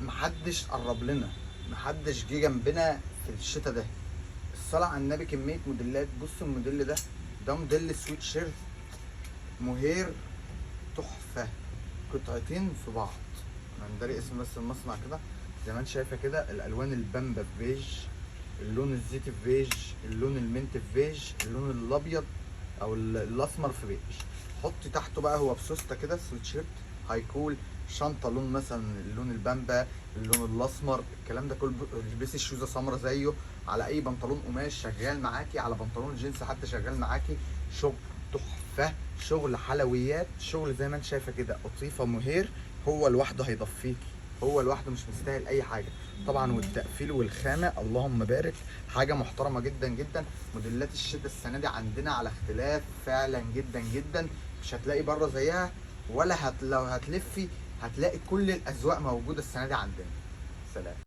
محدش قرب لنا، محدش جه جنبنا في الشتاء ده. الصلاة على النبي كمية موديلات. بص الموديل ده، ده موديل سويت شيرت موهير تحفة، قطعتين في بعض. انا مداري اسم بس المصنع كده زي ما انت شايفة كده. الالوان البامبا في بيج، اللون الزيتي في بيج، اللون ال mint في بيج، اللون الابيض او الاسمر في بيج. حطي تحته بقى هو بسوسته كده سويت شيرت high col، شنطه لون مثلا اللون البامبا، اللون الاسمر، الكلام ده كله. البسي الشوزه سمرة زيه، على اي بنطلون قماش شغال معاكي، على بنطلون جينز حتى شغال معاكي. شغل تحفة، شغل حلويات، شغل زي ما انت شايفه كده، قطيفة مهير. هو لوحده هيضفيكي، هو لوحده مش مستاهل اي حاجة طبعا. والتقفيل والخامه اللهم بارك، حاجة محترمه جدا جدا. موديلات الشتاء السنة دي عندنا على اختلاف فعلا جدا جدا، مش هتلاقي بره زيها ولا لو هتلفي هتلاقي كل الاذواق موجودة السنة دي عندنا. سلام.